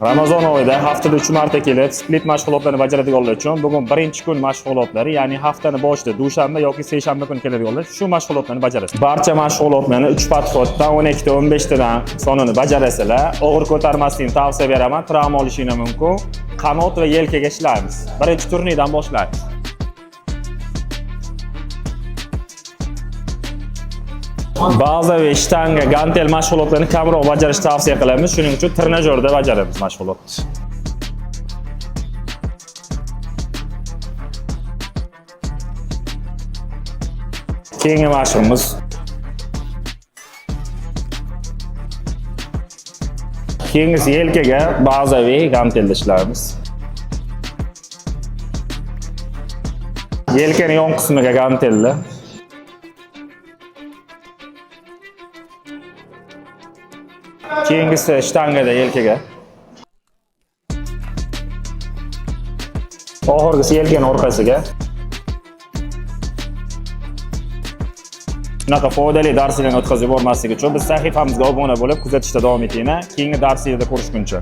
Ramazon oyida haftada 3 marta kelib split mashg'ulotlarini bajaradiganlar uchun bugun birinchi kun mashg'ulotlari, ya'ni haftani boshida dushanba yoki seshanba kuni keladiganlar shu mashg'ulotlarni bajaradi. Barcha mashg'ulotlarni 3 podxoddan 12 ta 15 tadan sonini bajarasalar, og'ir ko'tarmaslikni tavsiya beraman, travma olishinglar mumkin. Qanot va yelkaga ishlaymiz. Birinchi turnikdan boshlaymiz. Bazaviy shtanga, gantel mashg'ulotlarini kamroq bajarishni tavsiya qilamiz. Shuning uchun trenajyorda bajaramiz mashg'ulotni. Keyingi mashqimiz keyingisi yelkaga bazaviy gantelda ishlaymiz. Yelkani yon qismiga gantelda. Keyingisi shtangada yelkaga. Oxirgisi yelkani orqasiga. Shunaqa foydali darslarni o'tkazib yubormaslik uchun biz sahifamizga obuna bo'lib kuzatishda davom etinglar. Keyingi darslarda ko'rishguncha.